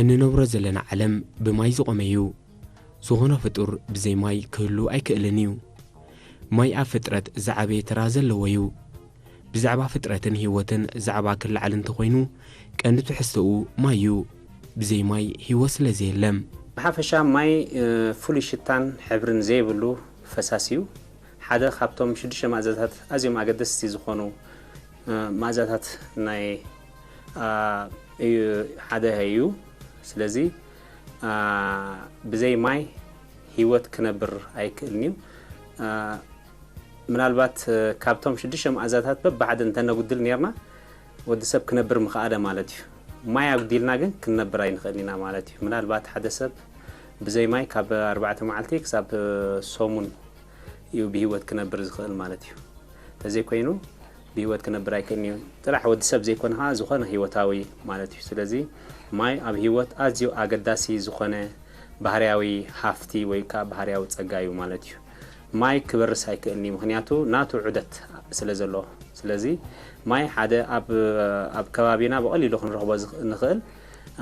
እንነብሮ ዘለና ዓለም ብማይ ዝቖመ እዩ። ዝኾነ ፍጡር ብዘይ ማይ ክህሉ ኣይክእልን እዩ። ማይ ኣብ ፍጥረት ዝዓበየ ተራ ዘለዎ እዩ። ብዛዕባ ፍጥረትን ህይወትን ዛዕባ ክለዓል እንተኾይኑ፣ ቀንዲ ትሕዝቶኡ ማይ እዩ። ብዘይ ማይ ህይወት ስለ ዘየለ። ብሓፈሻ ማይ፣ እ፣ ፍሉይ ሽታን ሕብርን ዘይብሉ ፈሳሲ እዩ። ሓደ ካብቶም ሽዱሽተ መኣዛታት ኣዝዮም ኣገደስቲ ዝኾኑ፣ እ፣ መኣዛታት ናይ፣ አ፣ እዩ፣ ሓደ እዩ። ስለዚ፣ አ፣ ብዘይ ማይ ህይወት ክነብር ኣይክእልን እዩ። አ፣ ምናልባት፣ እ፣ ካብቶም ሽዱሽተ መኣዛታት በብሓደ እንተነጉድል ኔርና፣ ወዲ ሰብ ክነብር ምኽኣለ ማለት እዩ። ማይ ኣጉዲልና ግን ክንነብር ኣይንኽእልን ኢና ማለት እዩ። ምናልባት ሓደ ሰብ ብዘይ ማይ ካብ ኣርባዕተ መዓልቲ ክሳብ፣ እ፣ ሰሙን እዩ ብህይወት ክነብር ዝኽእል ማለት እዩ። እንተዘይኮይኑ ብህይወት ክነብር ኣይክእልን እዩ። ጥራሕ ወዲ ሰብ ዘይኮነ ኸዓ ዝኾነ ህይወታዊ ማለት እዩ። ስለዚ ማይ ኣብ ህይወት ኣዝዩ ኣገዳሲ ዝኾነ ባህርያዊ ሃፍቲ ወይ ከዓ ባህርያዊ ጸጋ እዩ ማለት እዩ። ማይ ክበርስ ኣይክእልን እዩ፣ ምኽንያቱ ናቱ ዑደት ስለ ዘሎ። ስለዚ ማይ ሓደ ኣብ፣ ኣብ ከባቢና ብቐሊሉ ክንረኽቦ ዝኽ-፣ ንኽእል፣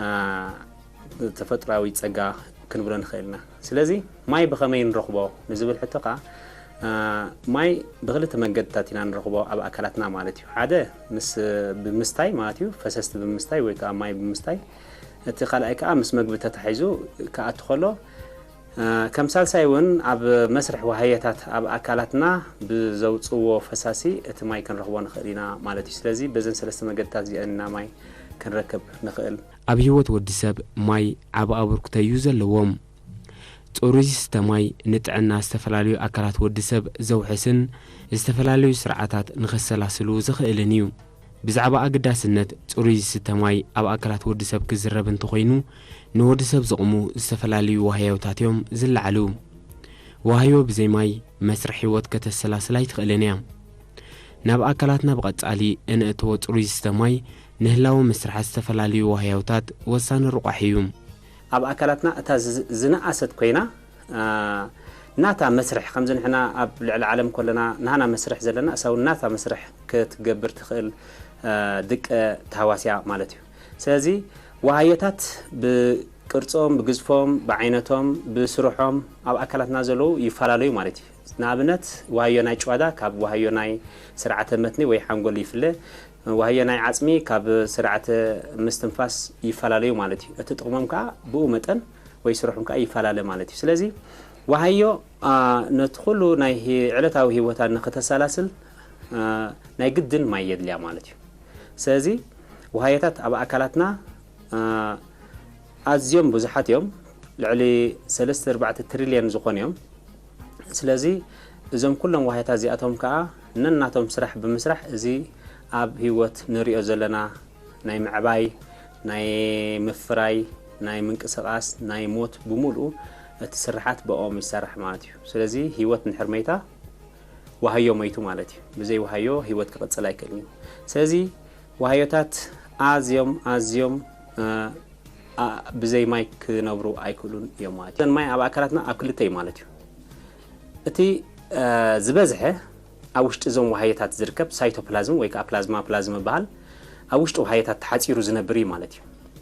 አ፣ ተፈጥሮኣዊ ጸጋ ክንብሎ ንኽእል ኢና። ስለዚ ማይ ብኸመይ ንረኽቦ ንዝብል ሕቶ ከኣ፣ አ፣ ማይ ብኽልተ መንገድታት ኢና ንረኽቦ ኣብ ኣካላትና ማለት እዩ። ሓደ ምስ፣ ብምስታይ ማለት እዩ፣ ፈሰስቲ ብምስታይ ወይ ከኣ ማይ ብምስታይ። እቲ ካልኣይ ከኣ ምስ መግቢ ተታሒዙ ክኣቱ ከሎ፣ አ፣ ከም ሳልሳይ እውን ኣብ መስርሕ ዋህዮታት ኣብ ኣካላትና ብዘውጽእዎ ፈሳሲ እቲ ማይ ክንረኽቦ ንኽእል ኢና ማለት እዩ። ስለዚ በዘን ሰለስተ መገድታት እዚኣን ኢና ማይ ክንረክብ ንኽእል። ኣብ ህይወት ወዲ ሰብ ማይ ዓቢ ኣበርክቶ እዩ ዘለዎም። ጽሩይ ዝስተ ማይ ንጥዕና ዝተፈላለዩ ኣካላት ወዲ ሰብ ዘውሕስን ዝተፈላለዩ ስርዓታት ንኸሰላስሉ ዘኽእልን እዩ። ብዛዕባ ኣገዳስነት ጽሩይ ዝስተ ማይ ኣብ ኣካላት ወዲ ሰብ ክዝረብ እንተኾይኑ፣ ንወዲ ሰብ ዝቕሙ ዝተፈላለዩ ዋህዮታት እዮም ዝለዓሉ። ዋህዮ ብዘይ ማይ መስርሕ ህይወት ከተሰላስል ኣይትኽእልን እያ። ናብ ኣካላትና ብቐጻሊ እነእትዎ ጽሩይ ዝስተ ማይ ንህላወ መስርሓት ዝተፈላለዩ ዋህዮታት ወሳኒ ረቋሒ እዩ። ኣብ ኣካላትና እታ ዝ-፣ ዝነኣሰት ኮይና፣ አ፣ ናታ መስርሕ፣ ከምዚ ንሕና ኣብ ልዕሊ ዓለም ከለና ናህና መስርሕ ዘለና፣ እሳ እውን ናታ መስርሕ ክትገብር ትኽእል፣ አ፣ ድቀ ተሃዋስያ ማለት እዩ። ስለዚ ዋህዮታት ብቅርጾም፣ ብግዝፎም፣ ብዓይነቶም፣ ብስርሖም ኣብ ኣካላትና ዘለዉ ይፈላለዩ ማለት እዩ። ንኣብነት ዋህዮ ናይ ጭዋዳ ካብ ዋህዮ ናይ ስርዓተ መትኒ ወይ ሓንጎል ይፍለ። ዋህዮ ናይ ዓጽሚ ካብ ስርዓተ ምስትንፋስ ይፈላለዩ ማለት እዩ። እቲ ጥቕሞም ከኣ ብኡ መጠን ወይ ስርሖም ከኣ ይፈላለ ማለት እዩ። ስለዚ ዋህዮ፣ አ፣ ነቲ ኩሉ ናይ ሂ-፣ ዕለታዊ ህይወታ ንክተሰላስል፣ አ፣ ናይ ግድን ማይ የድልያ ማለት እዩ። ስለዚ ዋህዮታት ኣብ ኣካላትና፣ አ፣ ኣዝዮም ብዙሓት እዮም። ልዕሊ ሰለስተ ኣርባዕተ ትሪልዮን ዝኾኑ እዮም። ስለዚ እዞም ኩሎም ዋህዮታት እዚኣቶም ከኣ ነናቶም ስራሕ ብምስራሕ እዚ ኣብ ህይወት ንሪኦ ዘለና ናይ ምዕባይ፣ ናይ ምፍራይ፣ ናይ ምንቅስቓስ፣ ናይ ሞት ብምሉኡ እቲ ስርሓት ብኦም ይሰርሕ ማለት እዩ። ስለዚ ህይወት እንድሕር መይታ ዋህዮ መይቱ ማለት እዩ። ብዘይ ዋህዮ ህይወት ክቕጽል ኣይክእልን እዩ። ስለዚ ዋህዮታት ኣዝዮም፣ ኣዝዮም፣ እ፣ ኣ-፣ ብዘይ ማይ ክነብሩ ኣይክእሉን እዮም ማለት እዩ። እዘን ማይ ኣብ ኣካላትና ኣብ ክልተ እዩ ማለት እዩ። እቲ፣ እ፣ ዝበዝሐ ኣብ ውሽጢ እዞም ዋህዮታት ዝርከብ ሳይቶፕላዝም ወይ ከዓ ፕላዝማ ፕላዝም ይበሃል። ኣብ ውሽጢ ዋህዮታት ተሓፂሩ ዝነብር እዩ ማለት እዩ።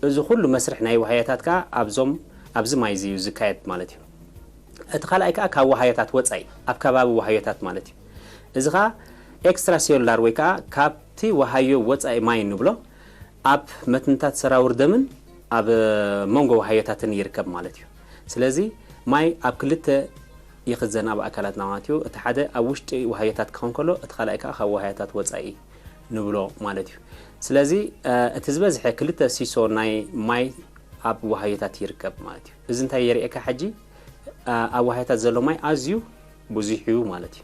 እዚ ኩሉ መስርሕ ናይ ዋህዮታት ከዓ ኣብዞም፣ ኣብዚ ማይ እዚ እዩ ዝካየድ ማለት እዩ። እቲ ካልኣይ ከዓ ካብ ዋህዮታት ወፃኢ፣ ኣብ ከባቢ ዋህዮታት ማለት እዩ። እዚ ከዓ ኤክስትራ ሴሉላር ወይ ከዓ ካብቲ ዋሃዮ ወፃኢ ማይ እንብሎ ኣብ መትንታት ሰራውር ደምን ኣብ መንጎ ዋሃዮታትን ይርከብ ማለት እዩ። ስለዚ ማይ ኣብ ክልተ ይኽዘን ኣብ ኣካላትና ማለት እዩ። እቲ ሓደ ኣብ ውሽጢ ዋሃዮታት ክኸውን ከሎ፣ እቲ ካልኣይ ከዓ ካብ ዋሃዮታት ወፃኢ ንብሎ ማለት እዩ። ስለዚ፣ እ፣ እቲ ዝበዝሐ ክልተ ሲሶ ናይ ማይ ኣብ ዋሃዮታት ይርከብ ማለት እዩ። እዚ እንታይ የርእየካ? ሕጂ፣ እ፣ ኣብ ዋሃዮታት ዘሎ ማይ ኣዝዩ ብዙሕ እዩ ማለት እዩ።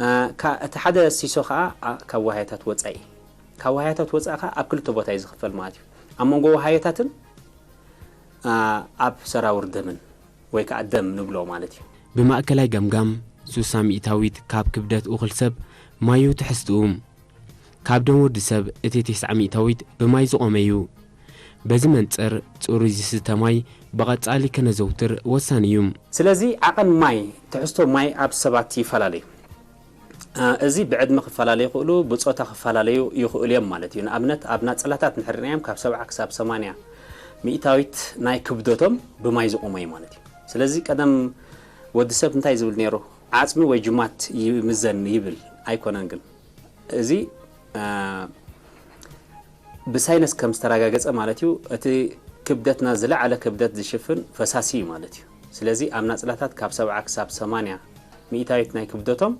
እ፣ ካ-፣ እቲ ሓደ ሲሶ ከዓ፣ ኣ፣ ካብ ዋሃዮታት ወፃኢ፣ ካብ ዋሃዮታት ወፃኢ ከዓ ኣብ ክልተ ቦታ እዩ ዝኽፈል ማለት እዩ። ኣብ መንጎ ዋሃዮታትን፣ እ፣ ኣብ ሰራውር ደምን ወይ ከዓ ደም ንብሎ ማለት እዩ። ብማእከላይ ገምጋም፣ ሱሳ ሚእታዊት ካብ ክብደት እኹል ሰብ ማዩ ትሕዝትኡ። ካብ ደም ወዲ ሰብ እቲ ተስዓ ሚእታዊት ብማይ ዝቖመ እዩ። በዚ መንጽር፣ ጽሩይ ዝስተ ማይ ብቐጻሊ ከነዘውትር ወሳኒ እዩ። ስለዚ ዓቐን ማይ፣ ትሕዝቶ ማይ ኣብ ሰባት ይፈላለ እዩ። እ፣ እዚ ብዕድመ ክፈላለዩ ይኽእሉ፣ ብጾታ ክፈላለዩ ይኽእሉ እዮም ማለት እዩ። ንኣብነት፣ ኣብ ናጽላታት እንድሕር ርኢናዮም ካብ ሰብዓ ክሳብ ሰማንያ ሚእታዊት ናይ ክብደቶም ብማይ ዝቖመ እዩ ማለት እዩ። ስለዚ ቀደም ወዲ ሰብ እንታይ ዝብል ነይሩ? ዓጽሚ ወይ ጅማት ይምዘን ይብል ኣይኮነን። ግን እዚ ብሳይነስ ከም ዝተረጋገጸ ማለት እዩ፣ እቲ ክብደትና ዝለዓለ ክብደት ዝሽፍን ፈሳሲ እዩ ማለት እዩ። ስለዚ ኣብ ናጽላታት ካብ ሰብዓ ክሳብ ሰማንያ ሚእታዊት ናይ ክብደቶም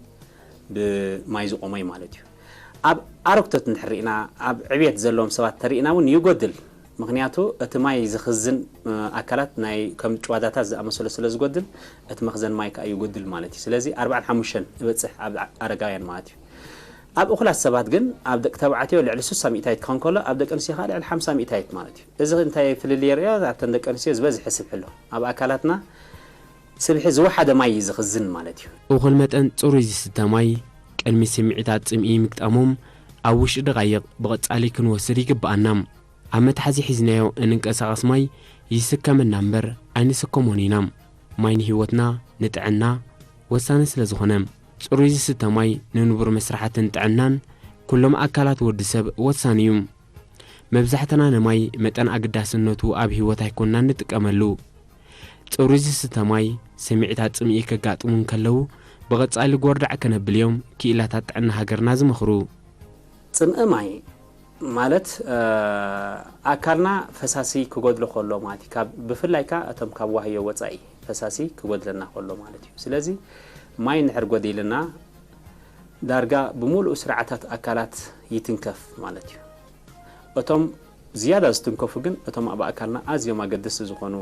ብማይ ዝቖመ እዩ ማለት እዩ። ኣብ ኣረግቶት እንድሕር ርኢና፣ ኣብ ዕብየት ዘለዎም ሰባት ተርኢና እውን ይጎድል። ምክንያቱ እቲ ማይ ዝኽዝን ኣካላት ናይ ከም ጭዋዳታት ዝኣመሰሉ ስለ ዝጎድል፣ እቲ መኽዘን ማይ ከዓ ይጎድል ማለት እዩ። ስለዚ ኣርባዓን ሓሙሽተን ይበፅሕ ኣብ ኣረጋውያን ማለት እዩ። ኣብ እኹላት ሰባት ግን ኣብ ደቂ ተባዕትዮ ልዕሊ ስሳ ሚእታዊት ክኸውን ከሎ፣ ኣብ ደቂ ኣንስትዮ ከዓ ልዕሊ ሓምሳ ሚእታዊት ማለት እዩ። እዚ እንታይ ፍልልይ የርእዮ? ኣብተን ደቂ ኣንስትዮ ዝበዝሐ ስብሒ ኣሎ። ኣብ ኣካላትና ስብሒ ዝወሓደ ማይ እዩ ዝኽዝን ማለት እዩ። እኹል መጠን ጽሩይ ዝስተ ማይ ቅድሚ ስምዒታት ጽምኢ ምግጣሞም ኣብ ውሽጢ ደቓይቕ ብቐጻሊ ክንወስድ ይግብኣና። ኣብ መትሓዚ ሒዝናዮ እንንቀሳቐስ ማይ ይስከመና እምበር ኣይንስከሞን ኢና። ማይ ንህይወትና፣ ንጥዕና፣ ወሳኒ ስለ ዝኾነ፣ ጽሩይ ዝስተ ማይ ንንቡር መስራሓትን ጥዕናን ኩሎም ኣካላት ወዲ ሰብ ወሳኒ እዩ። መብዛሕትና ንማይ መጠን ኣገዳስነቱ ኣብ ህይወት ኣይኮንናን ንጥቀመሉ። ጽሩይ ዝስተ ማይ ስምዒታት ጽምኢ ከጋጥሙ እንከለዉ ብቐጻሊ ጎርዳዕ ከነብል እዮም ክኢላታት ጥዕና ሃገርና ዝመኽሩ። ጽምኢ ማይ ማለት ኣካልና ፈሳሲ ክጎድሎ ከሎ ማለት እዩ። ካብ ብፍላይ ከኣ እቶም ካብ ዋህዮ ወጻኢ ፈሳሲ ክጎድለና ከሎ ማለት እዩ። ስለዚ ማይ እንድሕር ጎዲልና ዳርጋ ብምሉእ ስርዓታት ኣካላት ይትንከፍ ማለት እዩ። እቶም ዝያዳ ዝትንከፉ ግን እቶም ኣብ ኣካልና ኣዝዮም ኣገደስቲ ዝኾኑ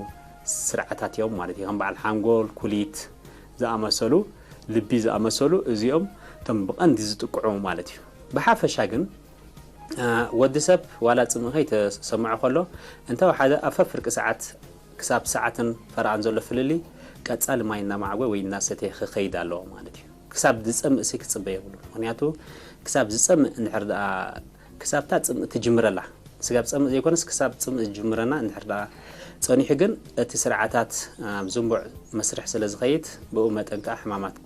ስርዓታት እዮም ማለት እዩ። ከም በዓል ሓንጎል፣ ኩሊት ዝኣመሰሉ፣ ልቢ ዝኣመሰሉ እዚኦም እቶም ብቐንዲ ዝጥቅዑ ማለት እዩ። ብሓፈሻ ግን ወዲ ሰብ ዋላ ጽምኢ ከይተሰምዖ ከሎ እንተወሓደ ኣብ ፈፍርቂ ሰዓት ክሳብ ሰዓትን ፈረቓን ዘሎ ፍልልይ ቀጻሊ ማይ እናማዕጎ ወይ እናሰተየ ክኸይድ ኣለዎ ማለት እዩ። ክሳብ ዝጸምእ ሲ ክጽበ የብሉ። ምክንያቱ ክሳብ ዝጸምእ እንድሕር ደኣ ክሳብታ ጽምእ ትጅምረላ ስጋብ ጸምእ ዘይኮነስ ክሳብ ጽምእ ዝጅምረና እንድሕር ደኣ ጸኒሑ ግን እቲ ስርዓታት ኣብ ዝንቡዕ መስርሕ ስለ ዝኸይድ ብኡ መጠን ከኣ ሕማማት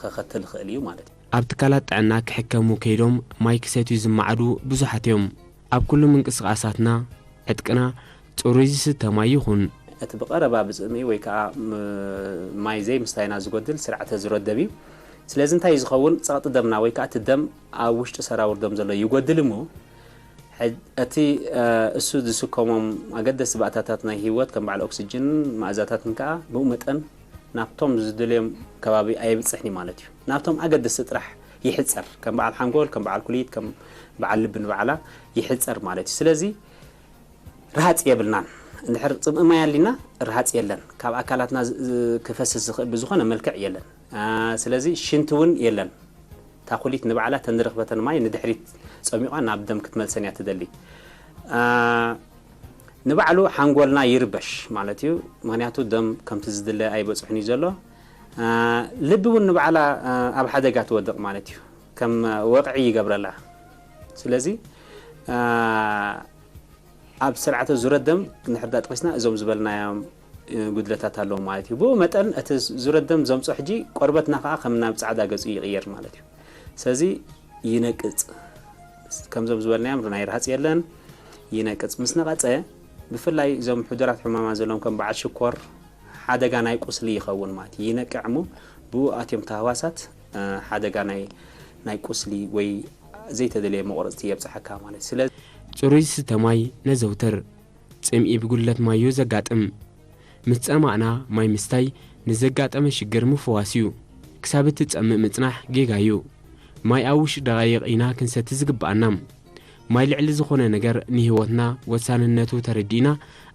ከኸትል ይኽእል እዩ ማለት እዩ። ኣብ ትካላት ጥዕና ክሕከሙ ከይዶም ማይ ክሰትዩ ዝመዓዱ ብዙሓት እዮም። ኣብ ኩሉ ምንቅስቓሳትና፣ ዕጥቅና፣ ጽሩይ ዝስተ ማይ ይኹን። እቲ ብቐረባ ብጽምኢ ወይ ከኣ ማይ ዘይምስታይና ዝጎድል ስርዓተ ዝሮ ደም እዩ። ስለዚ እንታይ እዩ ዝኸውን? ጸቕጢ ደምና ወይ ከኣ እቲ ደም ኣብ ውሽጢ ሰራውር ደም ዘሎ ይጎድል እሞ፣ እቲ እሱ ዝስከሞም ኣገደስቲ ባእታታት ናይ ህይወት ከም በዓል ኦክስጅንን መኣዛታትን ከኣ ብኡ መጠን ናብቶም ዝደልዮም ከባቢ ኣየብጽሕን እዩ ማለት እዩ። ናብቶም ኣገደስቲ ጥራሕ ይሕጸር። ከም በዓል ሓንጎል፣ ከም በዓል ኩሊት፣ ከም በዓል ልቢ ንባዕላ ይሕጸር ማለት እዩ። ስለዚ ርሃጽ የብልናን። እንድሕር ጽምኢ ማይ ኣሊና ርሃጽ የለን። ካብ ኣካላትና ክፈስስ ዝኽእል ብዝኾነ መልክዕ የለን። ስለዚ ሽንቲ እውን የለን። እታ ኩሊት ንባዕላ ተን ዝረኽበተን ማይ ንድሕሪት ጸሚቋ ናብ ደም ክትመልሰን እያ ትደሊ። ንባዕሉ ሓንጎልና ይርበሽ ማለት እዩ። ምኽንያቱ ደም ከምቲ ዝድለ ኣይበጽሑን እዩ ዘሎ። ልቢ እውን ንባዕላ ኣብ ሓደጋ ትወድቕ ማለት እዩ። ከም ወቕዒ ይገብረላ። ስለዚ ኣብ ስርዓተ ዙረት ደም ንሕርዳ ጠቂስና እዞም ዝበልናዮም ጉድለታት ኣለዉ ማለት እዩ። ብኡ መጠን እቲ ዙረት ደም ዘምጾ ሕጂ ቆርበትና ከዓ ከም ናብ ጻዕዳ ገጹ ይቕየር ማለት እዩ። ስለዚ ይነቅጽ። ከምዞም ዝበልናዮም ናይ ርሃጽ የለን፣ ይነቅጽ። ምስ ነቐጸ ብፍላይ እዞም ሕዱራት ሕማማት ዘለዎም ከም በዓል ሽኮር ሓደጋ ናይ ቁስሊ ይኸውን ማለት እዩ። ይነቅዕ እሞ ብኡ ኣትዮም ተህዋሳት ሓደጋ ናይ ናይ ቁስሊ ወይ ዘይተደለየ መቑረፅቲ የብፅሓካ ማለት እዩ። ስለዚ ጽሩይ ዝስተ ማይ ነዘውትር። ጽምኢ ብጉድለት ማይ'ዩ ዘጋጥም። ምስ ጸማእና ማይ ምስታይ ንዘጋጠመ ሽግር ምፍዋስ'ዩ። ክሳብ እትጸምእ ምጽናሕ ጌጋ'ዩ። ማይ ኣብ ውሽጢ ደቓይቕ ኢና ክንሰቲ ዝግብኣና። ማይ ልዕሊ ዝኾነ ነገር ንህይወትና ወሳንነቱ ተረዲእና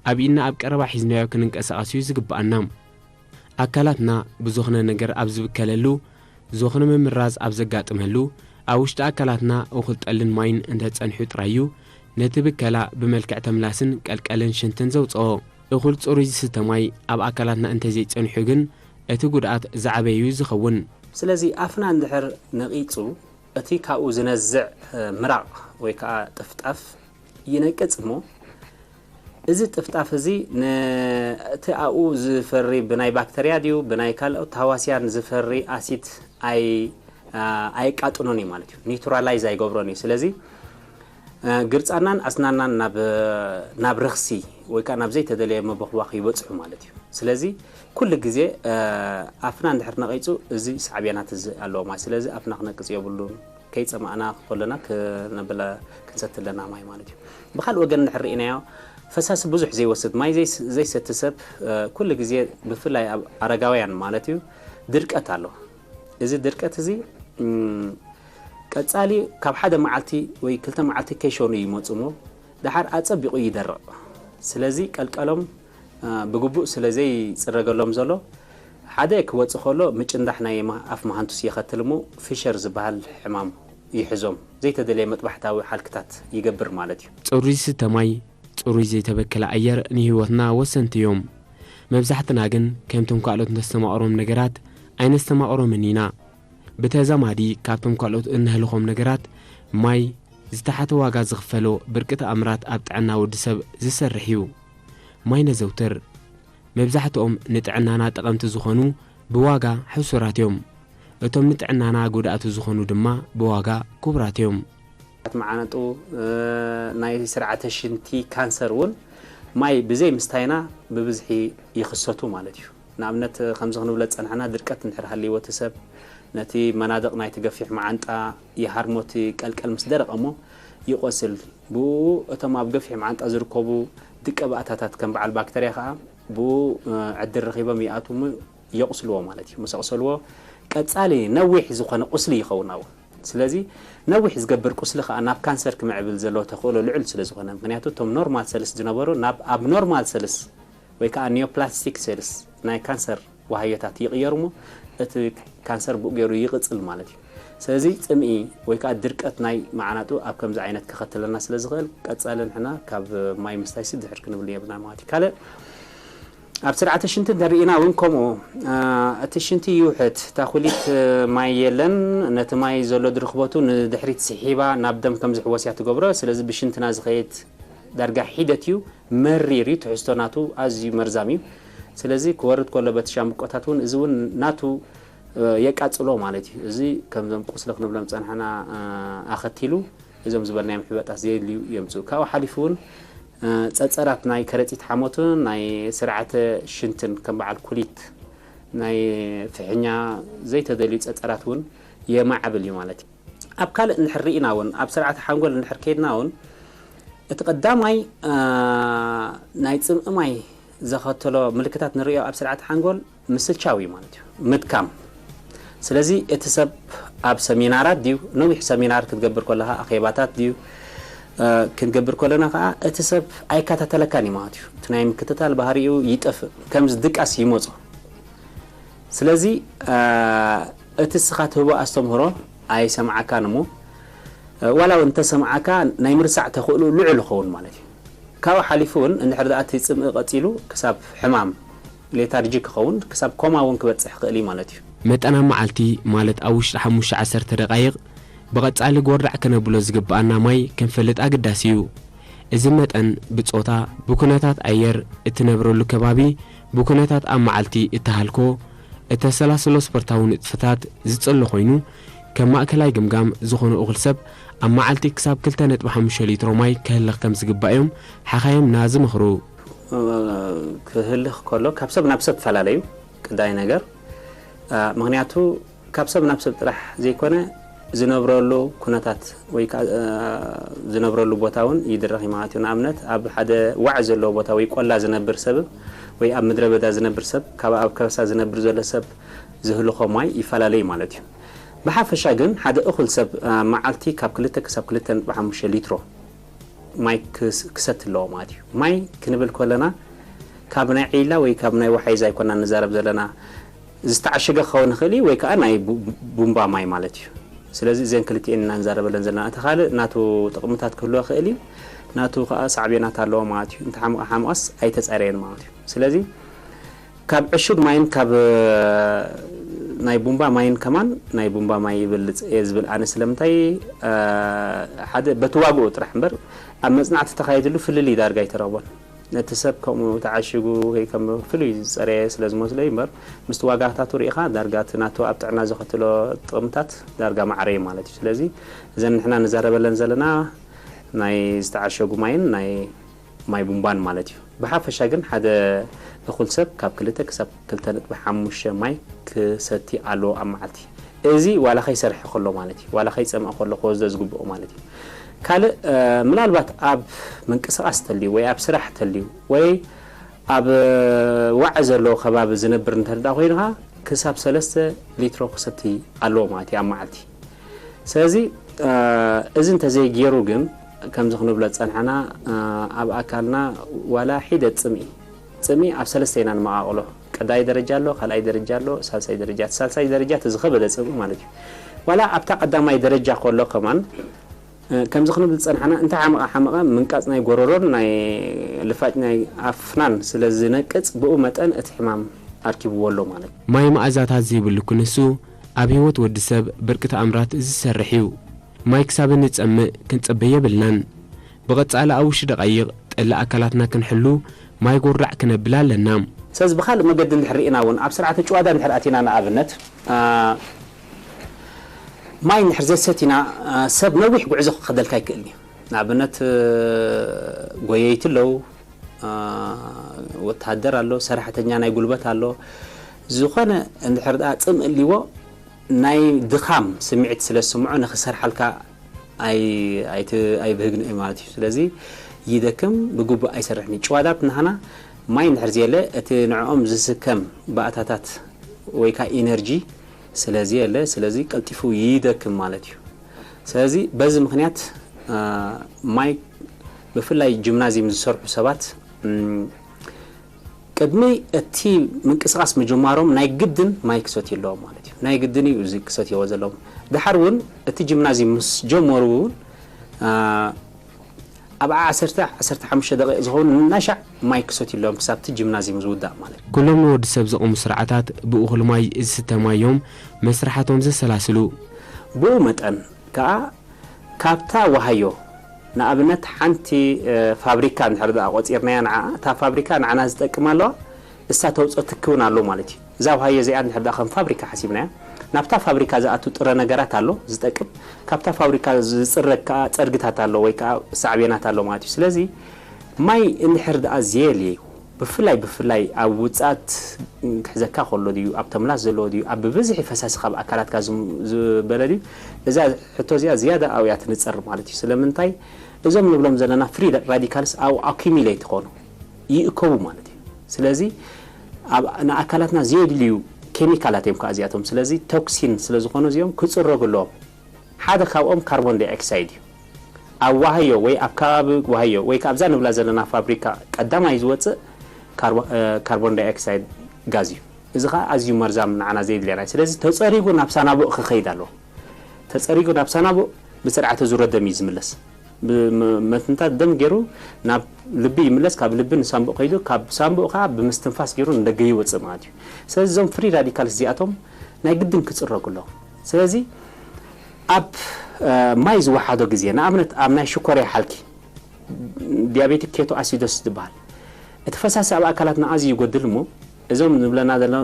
ኣብ ኢድና ኣብ ቀረባ ሒዝናዮ ክንንቀሳቐስ'ዩ ዝግብኣና። ኣካላትና ብዝኾነ ነገር ኣብ ዝብከለሉ፣ ዝኾነ ምምራዝ ኣብ ዘጋጥመሉ፣ ኣብ ውሽጢ ኣካላትና እኹል ጠልን ማይን እንተጸኒሑ ጥራይ'ዩ ነቲ ብከላ ብመልክዕ ተምላስን ቀልቀልን ሽንትን ዘውጽኦ። እኹል ጽሩይ ዝስተ ማይ ኣብ ኣካላትና እንተዘይጸኒሑ ግን እቲ ጉድኣት ዝዓበየ'ዩ ዝኸውን። ስለዚ ኣፍና እንድሕር ነቒጹ እቲ ካብኡ ዝነዝዕ ምራቕ ወይ ከኣ ጥፍጣፍ ይነቅጽ እሞ፣ እዚ ጥፍጣፍ እዚ ነቲ ኣብኡ ዝፈሪ ብናይ ባክተርያ ድዩ ብናይ ካልኦት ተሃዋስያን ዝፈሪ ኣሲድ ኣይ ኣየቃጥኖን እዩ ማለት እዩ። ኒውትራላይዝ ኣይገብሮን እዩ። ስለዚ ግርጻናን ኣስናናን ናብ ናብ ረኽሲ ወይ ከዓ ናብ ዘይተደለየ መበኽባኽ ይበጽሑ ማለት እዩ። ስለዚ ኩሉ ግዜ ኣፍና እንድሕር ነቒጹ፣ እዚ ሳዕቤናት እዚ ኣለዎ ማለት። ስለዚ ኣፍና ክነቅጽ የብሉን። ከይጸማእና ከለና ክነብላ ክንሰቲ ኣለና ማይ ማለት እዩ። ብኻልእ ወገን እንድሕር ርኢናዮ፣ ፈሳሲ ብዙሕ ዘይወስድ፣ ማይ ዘይስ- ዘይሰቲ ሰብ ኩሉ ግዜ፣ ብፍላይ ኣብ ኣረጋውያን ማለት እዩ፣ ድርቀት ኣሎ። እዚ ድርቀት እዚ ቀጻሊ ካብ ሓደ መዓልቲ ወይ ክልተ መዓልቲ ከይሸኑ ይመጹ እሞ፣ ደሓር ኣጸቢቑ ይደርቕ። ስለዚ ቀልቀሎም ብግቡእ ስለ ዘይጽረገሎም ዘሎ፣ ሓደ ክወጽእ ከሎ ምጭንዳሕ ናይ ኣፍ መሃንቱስ የኸትል እሞ፣ ፊሸር ዝበሃል ሕማም ይሕዞም፣ ዘይተደለየ መጥባሕታዊ ሓልክታት ይገብር ማለት እዩ። ጽሩይ ዝስተ ማይ፣ ጽሩይ ዘይተበከለ ኣየር ንህይወትና ወሰንቲ እዮም። መብዛሕትና ግን ከምቶም ካልኦት ነስተማቕሮም ነገራት ኣይነስተማቕሮምን ኢና። ብተዛማዲ ካብቶም ካልኦት እነህልኾም ነገራት ማይ ዝተሓተ ዋጋ ዝኽፈሎ ብርቂ ተኣምራት ኣብ ጥዕና ወዲ ሰብ ዝሰርሕ እዩ። ማይ ነዘውትር። መብዛሕትኦም ንጥዕናና ጠቐምቲ ዝኾኑ ብዋጋ ሕሱራት እዮም። እቶም ንጥዕናና ጎዳእቲ ዝኾኑ ድማ ብዋጋ ክቡራት እዮም። መዓናጡ ናይ ስርዓተ ሽንቲ ካንሰር እውን ማይ ብዘይ ምስታይና ብብዝሒ ይኽሰቱ ማለት እዩ። ንኣብነት ከምዚ ክንብሎ ዝጸናሕና ድርቀት እንድሕር ሃልይዎ እቲ ሰብ ነቲ መናድቕ ናይቲ ገፊሕ መዓንጣ ይሃርሞ፣ እቲ ቀልቀል ምስ ደረቐ እሞ ይቖስል። ብኡ እቶም ኣብ ገፊሕ መዓንጣ ዝርከቡ ድቀ ባእታታት ከም በዓል ባክተርያ ከኣ ብኡ ዕድል ረኺቦም ይኣትዉ እሞ የቑስልዎ ማለት እዩ። ምስ ኣቑሰልዎ ቀጻሊ ነዊሕ ዝኾነ ቁስሊ ይኸውን ኣብኡ። ስለዚ ነዊሕ ዝገብር ቁስሊ ከኣ ናብ ካንሰር ክምዕብል ዘለዎ ተኽእሎ ልዑል ስለ ዝኾነ፣ ምኽንያቱ እቶም ኖርማል ሰልስ ዝነበሩ ናብ ኣብ ኖርማል ሰልስ ወይ ከዓ ኒዮፕላስቲክ ሴልስ ናይ ካንሰር ዋህዮታት ይቕየሩ እሞ እቲ ካንሰር ብኡ ገይሩ ይቕጽል ማለት እዩ። ስለዚ ጽምኢ ወይ ከዓ ድርቀት ናይ መዓናጡ ኣብ ከምዚ ዓይነት ክኸትለና ስለ ዝኽእል ቀጻሊ ንሕና ካብ ማይ ምስታይሲ ድሕር ክንብል የብልና ማለት እዩ። ካልእ ኣብ ስርዓተ ሽንቲ እንተሪእና እውን ከምኡ እቲ ሽንቲ ይውሕድ፣ እታ ኩሊት ማይ የለን፣ ነቲ ማይ ዘሎ ድርክበቱ ንድሕሪት ስሒባ ናብ ደም ከም ዝሕወስ እያ ትገብሮ። ስለዚ ብሽንትና ዝኸይድ ዳርጋ ሒደት እዩ፣ መሪር እዩ፣ ትሕዝቶ ናቱ ኣዝዩ መርዛም እዩ። ስለዚ ክወርድ ከሎ በቲ ሻምብቆታት እውን እዚ እውን ናቱ የቃጽሎ ማለት እዩ። እዚ ከምዞም ቁስሊ ክንብሎም ዝጸናሕና ኣኸቲሉ እዞም ዝበልናዮም ሕበጣት ዘየድልዩ የምጽኡ። ካብኡ ሓሊፉ እውን ጸጸራት ናይ ከረጺት ሓሞትን ናይ ስርዓተ ሽንትን ከም በዓል ኩሊት ናይ ፍሕኛ ዘይተደልዩ ጸጸራት እውን የማዕብል እዩ ማለት እዩ። ኣብ ካልእ እንድሕር ርኢና እውን ኣብ ስርዓተ ሓንጎል እንድሕር ከይድና እውን እቲ ቀዳማይ ናይ ጽምኢ ማይ ዘኸተሎ ምልክታት ንርእዮ ኣብ ስርዓተ ሓንጎል ምስልቻው እዩ ማለት እዩ፣ ምድካም። ስለዚ እቲ ሰብ ኣብ ሰሚናራት ድዩ፣ ነዊሕ ሰሚናር ክትገብር ከለኻ ኣኼባታት ድዩ ክንገብር ከለና ከዓ እቲ ሰብ ኣይከታተለካን እዩ ማለት እዩ። እቲ ናይ ምክትታል ባህሪኡ ይጠፍእ፣ ከምዚ ድቃስ ይመጾ። ስለዚ እቲ እስኻ ትህቦ ኣስተምህሮ ኣይሰምዓካን እሞ ዋላ እውን እንተሰምዓካ ናይ ምርሳዕ ተኽእሎ ልዑል ይኸውን ማለት እዩ። ካብኡ ሓሊፉ እውን እንድሕር ደኣ እቲ ጽምኢ ቀጺሉ ክሳብ ሕማም ሌታርጂ ክኸውን ክሳብ ኮማ እውን ክበጽሕ ክእል እዩ ማለት እዩ። መጠን ኣብ መዓልቲ ማለት ኣብ ውሽጢ ሓሙሽተ ዓሰርተ ደቃይቕ ብቐጻሊ ጎርዳዕ ከነብሎ ዝግብኣና ማይ ክንፈልጥ ኣገዳሲ እዩ። እዚ መጠን ብጾታ፣ ብኩነታት ኣየር፣ እትነብረሉ ከባቢ፣ ብኩነታት ኣብ መዓልቲ እትሃልኮ፣ እተሰላስሎ ስፖርታዊ ንጥፈታት ዝጽሎ ኮይኑ፣ ከም ማእከላይ ግምጋም ዝኾነ እኹል ሰብ ኣብ መዓልቲ ክሳብ ክልተ ነጥቢ ሓሙሽተ ሊትሮ ማይ ከህልኽ ከም ዝግባእ እዮም ሓኻይምና ዝመኽሩ። ክህልኽ ከሎ ካብ ሰብ ናብ ሰብ ይፈላለ እዩ ቀዳይ ነገር። ምኽንያቱ ካብ ሰብ ናብ ሰብ ጥራሕ ዘይኮነ ዝነብረሉ ኩነታት ወይ ከዓ ዝነብረሉ ቦታ እውን ይድረኽ እዩ ማለት እዩ። ንኣብነት ኣብ ሓደ ዋዕ ዘለዎ ቦታ ወይ ቆላ ዝነብር ሰብ ወይ ኣብ ምድረ በዳ ዝነብር ሰብ ካብ ኣብ ከበሳ ዝነብር ዘሎ ሰብ ዝህልኾ ማይ ይፈላለ እዩ ማለት እዩ። ብሓፈሻ ግን ሓደ እኹል ሰብ መዓልቲ ካብ ክልተ ክሳብ ክልተ ነጥቢ ሓሙሽተ ሊትሮ ማይ ክሰቲ ኣለዎ ማለት እዩ። ማይ ክንብል ከለና ካብ ናይ ዒላ ወይ ካብ ናይ ወሓይዝ ኣይኮና ንዛረብ ዘለና። ዝተዓሸገ ክኸውን ይኽእል እዩ ወይ ከዓ ናይ ቡምባ ማይ ማለት እዩ። ስለዚ እዘን ክልቲኤን ኢና ንዛረበለን ዘለና። እቲ ካልእ ናቱ ጥቕምታት ክህልዎ ይኽእል እዩ፣ ናቱ ከዓ ሳዕቤናት ኣለዎ ማለት እዩ። እንተሓምቐ ሓምቐስ ኣይተፀረየን ማለት እዩ። ስለዚ ካብ ዕሹግ ማይን ካብ ናይ ቡምባ ማይን ከማን ናይ ቡምባ ማይ ይበልፅ እየ ዝብል ኣነ። ስለምንታይ? ሓደ በቲ ዋግኡ ጥራሕ እምበር ኣብ መፅናዕቲ ተኻይድሉ ፍልልይ ዳርጋ ኣይተረኽቦን። ነቲ ሰብ ከምኡ ተዓሽጉ ወይ ከም ፍሉይ ዝፀረየ ስለ ዝመስሎ እዩ እምበር ምስቲ ዋጋታቱ ርኢኻ ዳርጋ እቲ ናቱ ኣብ ጥዕና ዘኸትሎ ጥቕምታት ዳርጋ ማዕረ እዩ ማለት እዩ። ስለዚ እዘን ንሕና ንዛረበለን ዘለና ናይ ዝተዓሸጉ ማይን ናይ ማይ ቡምባን ማለት እዩ። ብሓፈሻ ግን ሓደ እኹል ሰብ ካብ ክልተ ክሳብ ክልተ ነጥቢ ሓሙሽተ ማይ ክሰቲ ኣለዎ ኣብ መዓልቲ። እዚ ዋላ ከይሰርሐ ከሎ ማለት እዩ፣ ዋላ ከይጸምአ ከሎ ክወስዶ ዝግብኦ ማለት እዩ። ካልእ ምናልባት ኣብ ምንቅስቃስ ተልዩ ወይ ኣብ ስራሕ ተልዩ ወይ ኣብ ዋዒ ዘለዎ ከባቢ ዝነብር እንተደኣ ኮይንኻ ክሳብ ሰለስተ ሊትሮ ክሰቲ ኣለዎ ማለት እዩ ኣብ መዓልቲ። ስለዚ እዚ እንተዘይገይሩ ግን ከምዚ ክንብሎ ዝጸንሐና ኣብ ኣካልና ዋላ ሒደት ጽምኢ ጽምኢ ኣብ ሰለስተ ኢና ንመቓቕሎ። ቀዳይ ደረጃ ኣሎ፣ ካልኣይ ደረጃ ኣሎ፣ ሳልሳይ ደረጃ። እቲ ሳልሳይ ደረጃ እቲ ዝኸበደ ጽምኢ ማለት እዩ። ዋላ ኣብታ ቀዳማይ ደረጃ ከሎ ከማን ከምዚ ክንብል ዝጸንሓና እንተ ሓመቐ ሓመቐ ምንቃጽ ናይ ጎረሮን ናይ ልፋጭ ናይ ኣፍናን ስለ ዝነቅጽ ብኡ መጠን እቲ ሕማም ኣርኪብዎ ኣሎ ማለት እዩ። ማይ መኣዛታት ዘይብሉ ክንሱ ኣብ ህይወት ወዲ ሰብ ብርቂ ተኣምራት ዝሰርሕ እዩ። ማይ ክሳብ እንጸምእ ክንጽበ የብልናን። ብቐጻሊ ኣብ ውሽጢ ደቓይቕ ጠሊ ኣካላትና ክንሕሉ ማይ ጎርዳዕ ክነብል ኣለና። ስለዚ ብኻልእ መገዲ እንድሕር ርኢና እውን ኣብ ስርዓተ ጭዋዳ እንድሕር ኣቲና ንኣብነት ማይ እንድሕር ዘይሰቲና ሰብ ነዊሕ ጉዕዞ ክኸደልካ ይክእል እዩ። ንኣብነት ጎየይቲ ኣለዉ፣ ወተሃደር ኣሎ፣ ሰራሕተኛ ናይ ጉልበት ኣሎ። ዝኾነ እንድሕር ደኣ ጽምእ ኣልዎ ናይ ድኻም ስምዒት ስለ ዝስምዖ ንኽሰርሓልካ ኣይ- ኣይት- ኣይብህግን እዩ ማለት እዩ። ስለዚ ይደክም፣ ብግቡእ ኣይሰርሕን እዩ። ጭዋዳት ንሃና ማይ እንድሕር ዘየለ እቲ ንዕኦም ዝስከም ባእታታት ወይ ከዓ ኢነርጂ ስለ ዘየለ ስለዚ ቀልጢፉ ይደክም ማለት እዩ። ስለዚ በዚ ምክንያት ማይ ብፍላይ ጂምናዚየም ዝሰርሑ ሰባት ቅድሚ እቲ ምንቅስቃስ ምጅማሮም ናይ ግድን ማይ ክሰትዩ ኣለዎም ማለት እዩ። ናይ ግድን እዩ እዚ ክሰትየዎ ዘለዎም። ድሓር እውን እቲ ጂምናዚየም ምስ ጀመሩ እውን ኣብ ዓሰርተ ዓሰርተ ሓሙሽተ ደቂቕ ዝኸውን እናሻዕ ማይ ክሰትዩ ኣለዎም ክሳብ እቲ ጂምናዚየም ዝውዳእ ማለት እዩ። ኩሎም ንወዲ ሰብ ዘቕሙ ስርዓታት ብእኹል ማይ ዝስተ ማይ እዮም መስርሓቶም ዘሰላስሉ። ብኡ መጠን ከዓ ካብታ ዋሃዮ ንኣብነት ሓንቲ ፋብሪካ እንድሕር ደኣ ቆፂርናያ ንዓ እታ ፋብሪካ ንዓና ዝጠቅም ኣለዋ እሳ ተውፅኦ ትክውን ኣሎ ማለት እዩ። እዛ ዋሃዮ እዚኣ እንድሕር ደኣ ከም ፋብሪካ ሓሲብናያ ናብታ ፋብሪካ ዝኣቱ ጥረ ነገራት ኣሎ ዝጠቅም፣ ካብታ ፋብሪካ ዝፅረግ ከዓ ፀድግታት ኣሎ ወይ ከዓ ሳዕቤናት ኣሎ ማለት እዩ። ስለዚ ማይ እንድሕር ደኣ ዘየልዩ ብፍላይ ብፍላይ ኣብ ውፅኣት ክሕዘካ ከሎ ድዩ ኣብ ተምላስ ዘለዎ ድዩ ኣብ ብብዝሒ ፈሳሲ ካብ ኣካላትካ ዝበለ ድዩ? እዛ ሕቶ እዚኣ ዝያዳ ኣብያ ትንፀር ማለት እዩ። ስለምንታይ እዞም ንብሎም ዘለና ፍሪ ራዲካልስ ኣብኡ ኣኪሚሌት ይኾኑ ይእከቡ ማለት እዩ። ስለዚ ንኣካላትና ዘየድልዩ ኬሚካላት እዮም ከዓ እዚኣቶም። ስለዚ ቶክሲን ስለዝኾኑ እዚኦም ክፅረጉ ኣለዎም። ሓደ ካብኦም ካርቦን ዳይኦክሳይድ እዩ። ኣብ ዋህዮ ወይ ኣብ ከባቢ ዋህዮ ወይ ከኣብዛ ንብላ ዘለና ፋብሪካ ቀዳማይ ዝወፅእ ካርቦን ዳይኦክሳይድ ጋዝ እዩ። እዚ ከዓ ኣዝዩ መርዛም ንዓና ዘይድልየና እዩ። ስለዚ ተፀሪጉ ናብ ሳናቡእ ክኸይድ ኣለዎ። ተፀሪጉ ናብ ሳናቡእ ብስርዓተ ዙረ ደም እዩ ዝምለስ። መትንታት ደም ገይሩ ናብ ልቢ ይምለስ፣ ካብ ልቢ ንሳንቡእ ከይዱ ካብ ሳንቡእ ከዓ ብምስትንፋስ ገይሩ ንደገ ይወፅእ ማለት እዩ። ስለዚ እዞም ፍሪ ራዲካልስ እዚኣቶም ናይ ግድን ክፅረጉ ኣለዎም። ስለዚ ኣብ ማይ ዝወሓዶ ግዜ ንኣብነት ኣብ ናይ ሽኮርያ ሓልኪ ዲያቤቲክ ኬቶ ኣሲዶስ ዝበሃል እቲ ፈሳሲ ኣብ ኣካላትና ኣዝዩ ይጎድል እሞ እዞም ንብለና ዘለና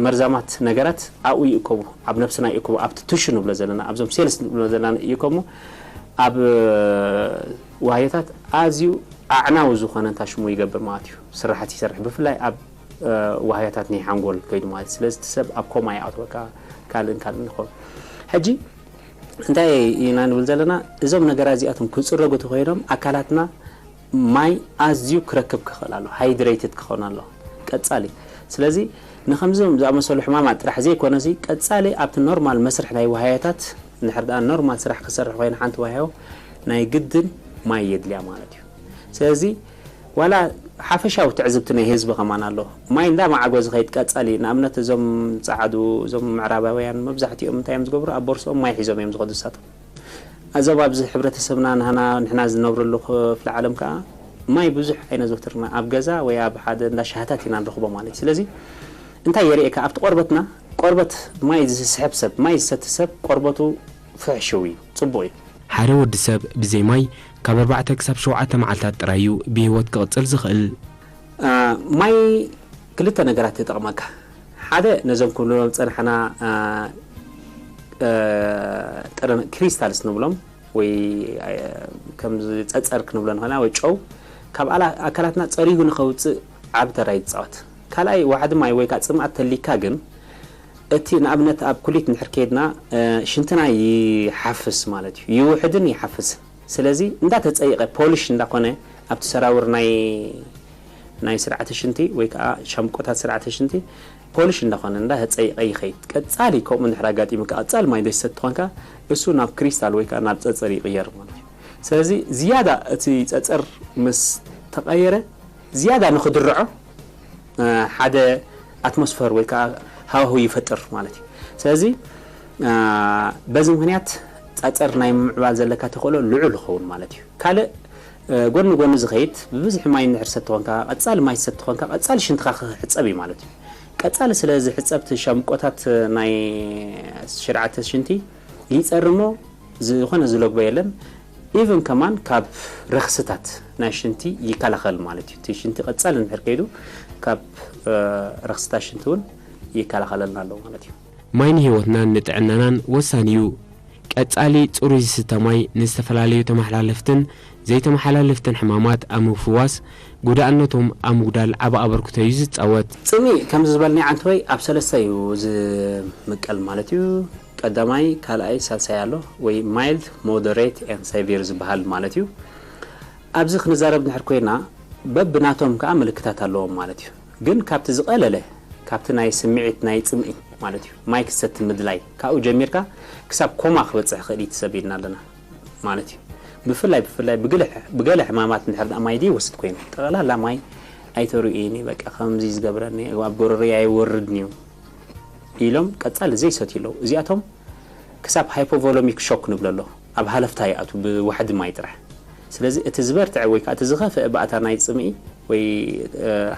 መርዛማት ነገራት ኣብኡ ይእከቡ፣ ኣብ ነብስና ይእከቡ፣ ኣብቲ ቱሹ ንብሎ ዘለና ኣብዞም ሴልስ ንብሎ ዘለና ይእከቡ። ኣብ ዋህዮታት ኣዝዩ ኣዕናዊ ዝኾነ እንታይ ሽሙ ይገብር ማለት እዩ፣ ስራሓት ይሰርሕ። ብፍላይ ኣብ ዋህዮታት ናይ ሓንጎል ከይዱ ማለት እዩ። ስለዚ እቲ ሰብ ኣብ ኮማ ይኣትወካ፣ ካልእን ካልእን ይኸውን። ሕጂ እንታይ ኢና ንብል ዘለና? እዞም ነገራት እዚኣቶም ክፅረጉ ተኾይኖም ኣካላትና ማይ ኣዝዩ ክረክብ ክኽእል ኣሎ፣ ሃይድሬትድ ክኸውን ኣሎ ቀፃሊ። ስለዚ ንከምዞም ዝኣመሰሉ ሕማማት ጥራሕ ዘይኮነሲ ቀፃሊ ኣብቲ ኖርማል መስርሕ ናይ ዋህዮታት እንድሕር ደኣ ኖርማል ስራሕ ክሰርሕ ኮይኑ ሓንቲ ዋህዮ ናይ ግድን ማይ የድልያ ማለት እዩ። ስለዚ ዋላ ሓፈሻዊ ትዕዝብቲ ናይ ህዝቢ ከማን ኣሎ። ማይ እንዳ መዓጎ ዝኸይድ ቀጻሊ፣ ንኣብነት እዞም ጸዓዱ፣ እዞም ምዕራባውያን መብዛሕትኦም እንታይ እዮም ዝገብሩ? ኣብ ቦርስኦም ማይ ሒዞም እዮም ዝኸዱ ንሳቶም። ኣዞም ኣብዚ ሕብረተሰብና ንህና ንሕና ዝነብረሉ ክፍለ ዓለም ከኣ ማይ ብዙሕ ኣይነዘውትርና። ኣብ ገዛ ወይ ኣብ ሓደ እንዳ ሻህታት ኢና ንረኽቦ ማለት እዩ። ስለዚ እንታይ የርእየካ? ኣብቲ ቆርበትና፣ ቆርበት ማይ ዝስሕብ ሰብ፣ ማይ ዝሰቲ ሰብ ቆርበቱ ፍሕሽው እዩ፣ ጽቡቕ እዩ። ሓደ ወዲ ሰብ ብዘይ ማይ ካብ ኣርባዕተ ክሳብ ሸውዓተ መዓልታት ጥራይ እዩ ብህይወት ክቕጽል ዝኽእል። አ፣ ማይ ክልተ ነገራት ይጠቕመካ። ሓደ ነዞም ክንብሎም ዝጸናሕና፣ አ፣ አ፣ ጥረ ክሪስታልስ ንብሎም፣ ወይ ከምዚ ጸጸር ክንብሎ ንኽእልና ወይ ጨው ካብ ኣላ- ኣካላትና ጸሪጉ ንኸውጽእ ዓቢ ተራ እዩ ዝጻወት። ካልኣይ ዋሕዲ ማይ ወይ ከዓ ጽምኣት ተሊካ ግን እቲ ንኣብነት ኣብ ኩሊት እንድሕር ከይድና ሽንትና ይሓፍስ ማለት እዩ፣ ይውሕድን ይሓፍስን። ስለዚ እንዳተጸይቐ ፖሊሽ እንዳኾነ ኣብቲ ሰራውር ናይ ናይ ስርዓተ ሽንቲ ወይ ከዓ ሻምቆታት ስርዓተ ሽንቲ ፖሊሽ እንዳኾነ እንዳተጸይቐ ይኸይድ። ቀጻሊ ከምኡ እንድሕር ኣጋጢሙካ ቀጻሊ ማይ ዘይትሰቲ ተኾንካ እሱ ናብ ክሪስታል ወይ ከዓ ናብ ጸጸር ይቕየር ማለት እዩ። ስለዚ ዝያዳ እቲ ጸጸር ምስ ተቐየረ ዝያዳ ንኽድርዖ ሓደ ኣትሞስፈር ወይ ከዓ ሃዋሁ ይፈጥር ማለት እዩ። ስለዚ በዚ ምክንያት ጸጸር ናይ ምምዕባል ዘለካ ተኽእሎ ልዑል ይኸውን ማለት እዩ። ካልእ ጎኒ ጎኒ ዝኸይድ ብብዝሒ ማይ እንድሕር ሰቲ ኾንካ ቀጻሊ ማይ ሰቲ ኾንካ ቀጻሊ ሽንትኻ ክሕጸብ እዩ ማለት እዩ። ቀጻሊ ስለ ዝሕጸብ እቲ ሻምቆታት ናይ ሽርዓተ ሽንቲ ይጸርሞ ዝኾነ ዝለግቦ የለን። ኢቭን ከማን ካብ ረኽስታት ናይ ሽንቲ ይከላኸል ማለት እዩ። እቲ ሽንቲ ቀጻሊ እንድሕር ከይዱ ካብ ረኽስታት ሽንቲ እውን ይከላኸለልና ኣሎ ማለት እዩ። ማይ ንህይወትናን ንጥዕናናን ወሳኒ እዩ። ቀጻሊ ጽሩይ ዝስተ ማይ ንዝተፈላለዩ ተመሓላለፍትን ዘይተመሓላለፍትን ሕማማት ኣብ ምፍዋስ ጉዳእነቶም ኣብ ምጉዳል ዓቢ ኣበርክቶ እዩ ዝጻወት። ጽምኢ ከምዚ ዝበልኒ ዓንትሮይ ኣብ ሰለስተ እዩ ዝምቀል ማለት እዩ። ቀዳማይ፣ ካልኣይ፣ ሳልሳይ ኣሎ ወይ mild፣ moderate and severe ዝበሃል ማለት እዩ። ኣብዚ ክንዛረብ እንድሕር ኮይና በብናቶም ከዓ ምልክታት ኣለዎም ማለት እዩ። ግን ካብቲ ዝቐለለ ካብቲ ናይ ስምዒት ናይ ጽምኢ ማለት እዩ ማይ ክሰቲ ምድላይ ካብኡ ጀሚርካ ክሳብ ኮማ ክበጽሕ ይኽእል እዩ እቲ ሰብ ኢልና ኣለና ማለት እዩ። ብፍላይ ብፍላይ ብገለ ሕማማት እንድሕር ደኣ ማይ ዘይወስድ ኮይኑ ጠቕላላ ማይ ኣይተርእዩኒ በቃ ከምዚ ዝገብረኒ ኣብ ጎረርየ ኣይወርድን እዩ ኢሎም ቀጻሊ ዘይሰትዩ ኣለዉ። እዚኣቶም ክሳብ ሃይፖቮሎሚክ ሾክ ንብሎ ኣሎ ኣብ ሃለፍታ ይኣቱ ብዋሕዲ ማይ ጥራሕ። ስለዚ እቲ ዝበርትዐ ወይ ከዓ እቲ ዝኸፍአ ባእታ ናይ ፅምኢ ወይ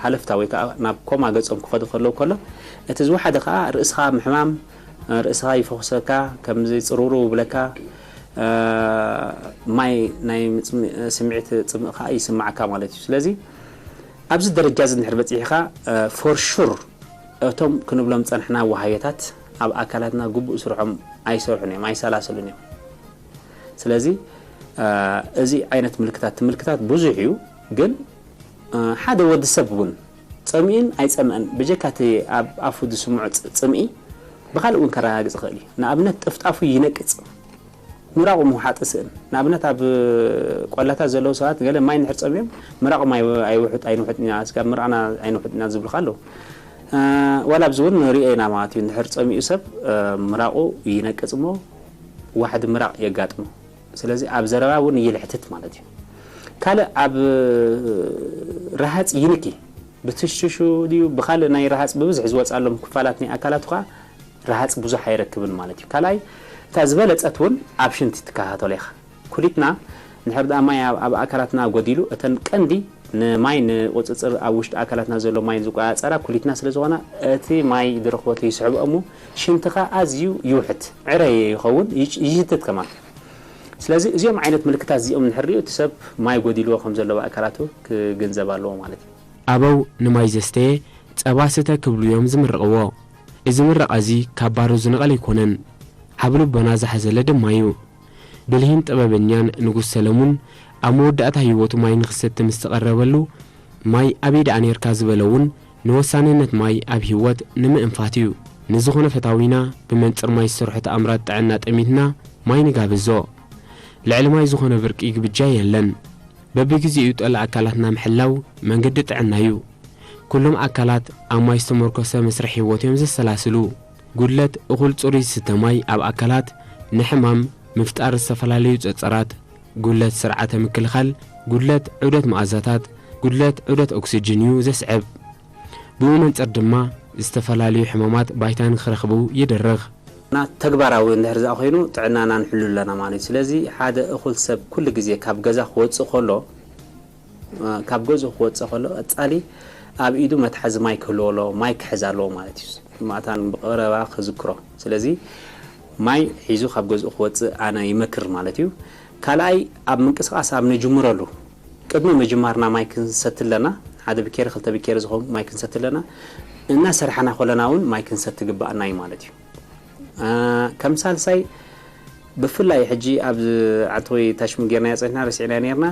ሃለፍታ ወይ ከዓ ናብ ኮማ ገፆም ክኸዱ ከለዉ ከሎ እቲ ዝወሓደ ከዓ ርእስኻ ምሕማም፣ ርእስኻ ይፈኹሰካ፣ ከምዚ ፅሩሩ ይብለካ፣ ማይ ናይ ስምዒት ፅምኢ ከዓ ይስማዓካ ማለት እዩ። ስለዚ ኣብዚ ደረጃ እዚ እንድሕር በፂሕኻ ፎር ሹር እቶም ክንብሎም ዝፀናሕና ዋህዮታት ኣብ ኣካላትና ግቡእ ስርሖም ኣይሰርሑን እዮም፣ ኣይሰላስሉን እዮም። ስለዚ እዚ ዓይነት ምልክታት እቲ ምልክታት ብዙሕ እዩ፣ ግን ሓደ ወዲ ሰብ እውን ፀሚኡን ኣይፀምአን ብጀካ እቲ ኣብ ኣፉ ዝስምዖ ፅምኢ ብካልእ እውን ከረጋግፅ ይኽእል እዩ። ንኣብነት ጥፍጣፉ ይነቅፅ። ምራቑ ምውሓጥ ስእን ንኣብነት ኣብ ቆላታት ዘለዉ ሰባት ገለ ማይ እንድሕር ጸሚኦም ምራቑም ኣይውሕጥ ኣይንውሕጥ ኢና እስካ ምራቕና ኣይንውሕጥ ኢና ዝብሉካ ኣለዉ። ዋላ ኣብዚ እውን ንሪኦ ኢና ማለት እዩ። እንድሕር ጸሚኡ ሰብ ምራቑ ይነቅጽ እሞ ዋሕዲ ምራቕ የጋጥሞ። ስለዚ ኣብ ዘረባ እውን ይልሕትት ማለት እዩ። ካልእ ኣብ ረሃጽ ይንኪ ብትሽትሹ ድዩ ብኻልእ ናይ ረሃጽ ብብዝሒ ዝወፅኣሎም ክፋላት ናይ ኣካላቱ ከዓ ረሃጽ ብዙሕ ኣይረክብን ማለት እዩ። ካልኣይ እታ ዝበለጸት እውን ኣብ ሽንቲ ትከታተሎ ኢኻ። ኩሊትና እንድሕር ደኣ ማይ ኣብ ኣካላትና ጎዲሉ እተን ቀንዲ ንማይ ንቁፅፅር ኣብ ውሽጢ ኣካላትና ዘሎ ማይ ዝቆፃፀራ ኩሊትና ስለ ዝኾና እቲ ማይ ዝረኽበቶ ይስሕብኦ እሞ ሽንትኻ ኣዝዩ ይውሕት፣ ዕረ ይኸውን፣ ይሽትት ከማን። ስለዚ እዚኦም ዓይነት ምልክታት እዚኦም እንድሕር ሪኡ እቲ ሰብ ማይ ጎዲልዎ ከም ዘሎ ብኣካላቱ ክግንዘብ ኣለዎ ማለት እዩ። ኣበው ንማይ ዘስተየ ጸባ ስተ ክብሉ እዮም ዝምርቕዎ። እዚ ምረቓ እዚ ካብ ባዶ ዝነቐለ ኣይኮነን፣ ዓቢ ልቦና ዝሓዘለ ድማ እዩ። ብልሂን ጥበበኛን ንጉስ ሰለሙን ኣብ መወዳእታ ህይወቱ ማይ ንኽሰቲ ምስ ተቐረበሉ፣ ማይ ኣበይ ደኣ ኔርካ ዝበሎ እውን ንወሳንነት ማይ ኣብ ህይወት ንምእንፋት እዩ። ንዝኾነ ፈታዊና ብመንጽር ማይ ዝሰርሑ ተኣምራት ጥዕና ጠሚትና ማይ ንጋብዞ። ልዕሊ ማይ ዝኾነ ብርቂ ግብጃ የለን። በብግዜኡ ጠለ ኣካላትና ምሕላው መንገዲ ጥዕና እዩ። ኩሎም ኣካላት ኣብ ማይ ዝተመርኮሰ መስርሕ ህይወት እዮም ዘሰላስሉ። ጉድለት እኹል ጽሩይ ዝስተ ማይ ኣብ ኣካላት ንሕማም ምፍጣር ዝተፈላለዩ ጸጸራት፣ ጉድለት ስርዓተ ምክልኻል፣ ጉድለት ዑደት መኣዛታት፣ ጉድለት ዑደት ኦክስጅን እዩ ዘስዕብ። ብኡ መንጽር ድማ ዝተፈላለዩ ሕማማት ባይታ ንኽረኽቡ ይድርኽ። ና ተግባራዊ እንድሕር ዝኣ ኮይኑ ጥዕናና ንሕሉ ኣለና ማለት እዩ። ስለዚ ሓደ እኹል ሰብ ኩሉ ግዜ ካብ ገዛ ክወፅእ ከሎ ካብ ገዝኡ ክወፅእ ከሎ ቀፃሊ ኣብ ኢዱ መትሓዚ ማይ ክህልዎ ኣለዎ፣ ማይ ክሕዝ ኣለዎ ማለት እዩ። ማእታን ብቐረባ ክዝክሮ። ስለዚ ማይ ሒዙ ካብ ገዝኡ ክወፅእ ኣነ ይመክር ማለት እዩ። ካልኣይ ኣብ ምንቅስቃስ ኣብ ንጅምረሉ ቅድሚ ምጅማርና ማይ ክንሰቲ ኣለና። ሓደ ብኬሪ ክልተ ብኬሪ ዝኸውን ማይ ክንሰቲ ኣለና። እናሰርሓና ከለና እውን ማይ ክንሰቲ ግባኣና እዩ ማለት እዩ። ከም ሳልሳይ ብፍላይ ሕጂ ኣብ ዓንተወይ ታሽሙ ጌርናዮ ጸኒሕና፣ ረሲዕናዮ ኔርና።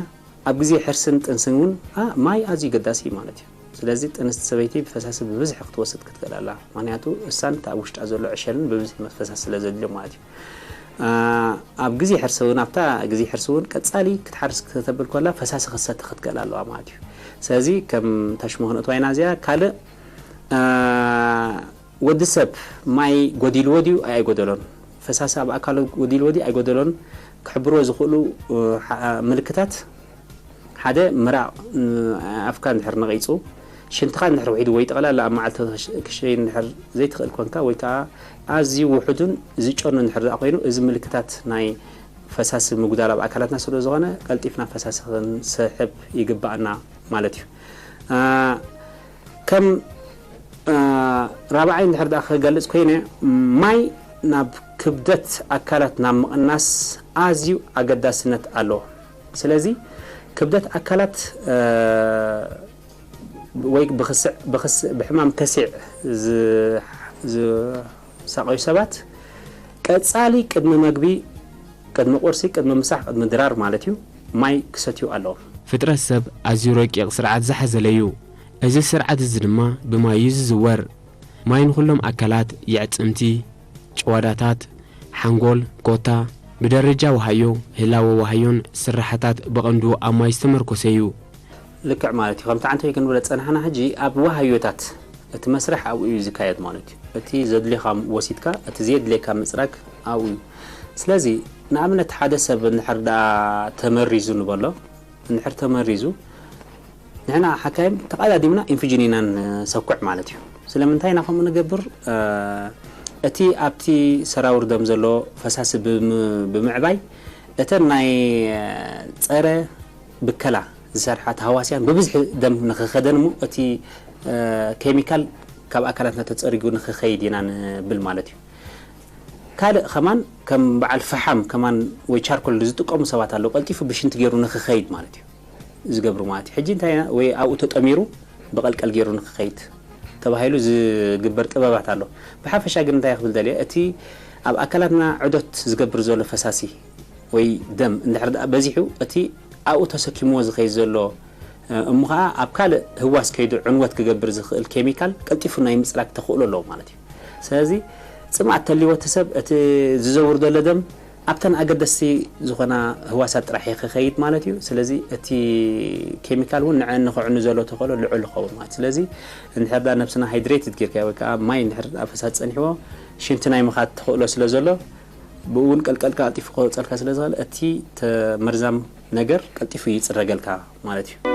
ኣብ ግዜ ሕርስን ጥንስን እውን፣ ኣ፣ ማይ ኣዝዩ ገዳሲ እዩ ማለት እዩ። ስለዚ ጥንስቲ ሰበይቲ ፈሳሲ ብብዝሒ ክትወስድ ክትክእል ኣላ። ምኽንያቱ እሳን እታ ኣብ ውሽጣ ዘሎ ዕሸልን ብብዝሒ ፈሳሲ ስለ ዘድልዮ ማለት እዩ። ኣ፣ ኣብ ግዜ ሕርሲ እውን፣ ኣብታ ግዜ ሕርሲ እውን ቀጻሊ ክትሓርስ ከተብል ከላ ፈሳሲ ክትሰቲ ክትክእል ኣለዋ ማለት እዩ። ስለዚ ከም ታሽሙ ክንእትዋ ኢና እዚኣ። ካልእ፣ ኣ፣ ወዲ ሰብ ማይ ጎዲልዎ ድዩ ኣይጎደሎን? ፈሳሲ ኣብ ኣካሉ ጎዲልዎ ድዩ ኣይጎደሎን? ክሕብርዎ ዝኽእሉ፣ እ፣ ሓ-፣ ምልክታት፣ ሓደ ምራቕ፣ እ፣ ኣፍካ እንድሕር ነቒጹ፣ ሽንትኻ እንድሕር ውሒዱ ወይ ጠቕላላ ኣብ መዓልቲ ክሽ-፣ ክሸይን እንድሕር ዘይትኽእል ኮንካ ወይ ከዓ ኣዝዩ ውሑድን ዝጨኑ እንድሕር ደኣ ኮይኑ፣ እዚ ምልክታት ናይ ፈሳሲ ምጉዳል ኣብ ኣካላትና ስለ ዝኾነ ቀልጢፍና ፈሳሲ ክንስሕብ ይግባኣና ማለት እዩ። እ፣ ከም፣ እ፣ ራብዓይ እንድሕር ደኣ ክገልጽ ኮይነ፣ ማይ ናብ ክብደት ኣካላት ናብ ምቕናስ ኣዝዩ ኣገዳስነት ኣለዎ። ስለዚ ክብደት ኣካላት፣ እ፣ ወይ ብኽስዕ፣ ብኽስ-፣ ብሕማም ከሲዕ ዝ-፣ ዝሳቐዩ ሰባት ቀጻሊ ቅድሚ መግቢ፣ ቅድሚ ቁርሲ፣ ቅድሚ ምሳሕ፣ ቅድሚ ድራር ማለት እዩ፣ ማይ ክሰትዩ ኣለዎም። ፍጥረት ሰብ ኣዝዩ ረቂቕ ስርዓት ዝሓዘለ እዩ። እዚ ስርዓት እዚ ድማ ብማይ እዩ ዝዝወር። ማይ ንኹሎም ኣካላት፣ የዕጽምቲ፣ ጭዋዳታት፣ ሓንጎል፣ ኮታ፣ ብደረጃ ወሃዮ፣ ህላወ ወሃዮን ስራሕታት ብቐንዱ ኣብ ማይ ዝተመርኮሰ እዩ። ልክዕ ማለት እዩ። ከምቲ ዓንተወይ ክንብሎ ዝጸናሕና ሕጂ ኣብ ወሃዮታት እቲ መስርሕ ኣብኡ እዩ ዝካየድ ማለት እዩ። እቲ ዘድልዮካ ወሲድካ፣ እቲ ዘየድልየካ ምጽራግ ኣብኡ እዩ። ስለዚ ንኣብነት ሓደ ሰብ እንድሕር ደኣ ተመሪዙ ንበሎ፣ እንድሕር ተመሪዙ፣ ንሕና ሓካይም ተቐዳዲምና ኢንፉጅን ኢና ንሰኩዕ ማለት እዩ። ስለምንታይ ኢና ከምኡ ንገብር? እ፣ እቲ ኣብቲ ሰራውር ደም ዘሎ ፈሳሲ ብም-፣ ብምዕባይ፣ እተን ናይ፣ እ፣ ጸረ ብከላ ዝሰርሓ ተሃዋስያን ብብዝሒ ደም ንኽኸደን እሞ እቲ፣ እ፣ ኬሚካል ካብ ኣካላትና ተጸሪጉ ንኽኸይድ ኢና ንብል ማለት እዩ። ካልእ ከማን ከም በዓል ፈሓም ከማን ወይ ቻርኮል ዝጥቀሙ ሰባት ኣለዉ። ቀልጢፉ ብሽንቲ ገይሩ ንኽኸይድ ማለት እዩ ዝገብሩ ማለት እዩ። ሕጂ እንታይ ኢና፣ ወይ ኣብኡ ተጠሚሩ ብቐልቀል ገይሩ ንኽኸይድ ተባሂሉ ዝግበር ጥበባት ኣሎ። ብሓፈሻ ግን እንታይ ክብል ደልየ፣ እቲ ኣብ ኣካላትና ዑደት ዝገብር ዘሎ ፈሳሲ ወይ ደም እንድሕር ደኣ በዚሑ፣ እቲ ኣብኡ ተሰኪምዎ ዝኸይድ ዘሎ፣ እ፣ እሞ ኸዓ ኣብ ካልእ ህዋስ ከይዱ ዕንወት ክገብር ዝኽእል ኬሚካል ቀልጢፉ ናይ ምጽራግ ተኽእሎ ኣለዎ ማለት እዩ። ስለዚ ጽምኣት ተልይዎ እቲ ሰብ፣ እቲ ዝዘውር ዘሎ ደም ኣብተን ኣገደስቲ ዝኾና ህዋሳት ጥራሕ እዩ ክኸይድ ማለት እዩ። ስለዚ እቲ ኬሚካል እውን ንዐ-፣ ንኽዕኑ ዘሎ ተኽእሎ ልዑል ይኸውን ማለት። ስለዚ እንድሕር ደኣ ነብስና ሃይድሬትድ ጌርካ ወይ ከዓ ማይ እንድሕር ደኣ ፈሳሲ ጸኒሕዎ ሽንቲ ናይ ምኻድ ተኽእሎ ስለ ዘሎ፣ ብኡ እውን ቀልቀልካ ቀልጢፉ ከወጸልካ ስለ ዝኽእል እቲ ተ-፣ መርዛም ነገር ቀልጢፉ ይጽረገልካ ማለት እዩ።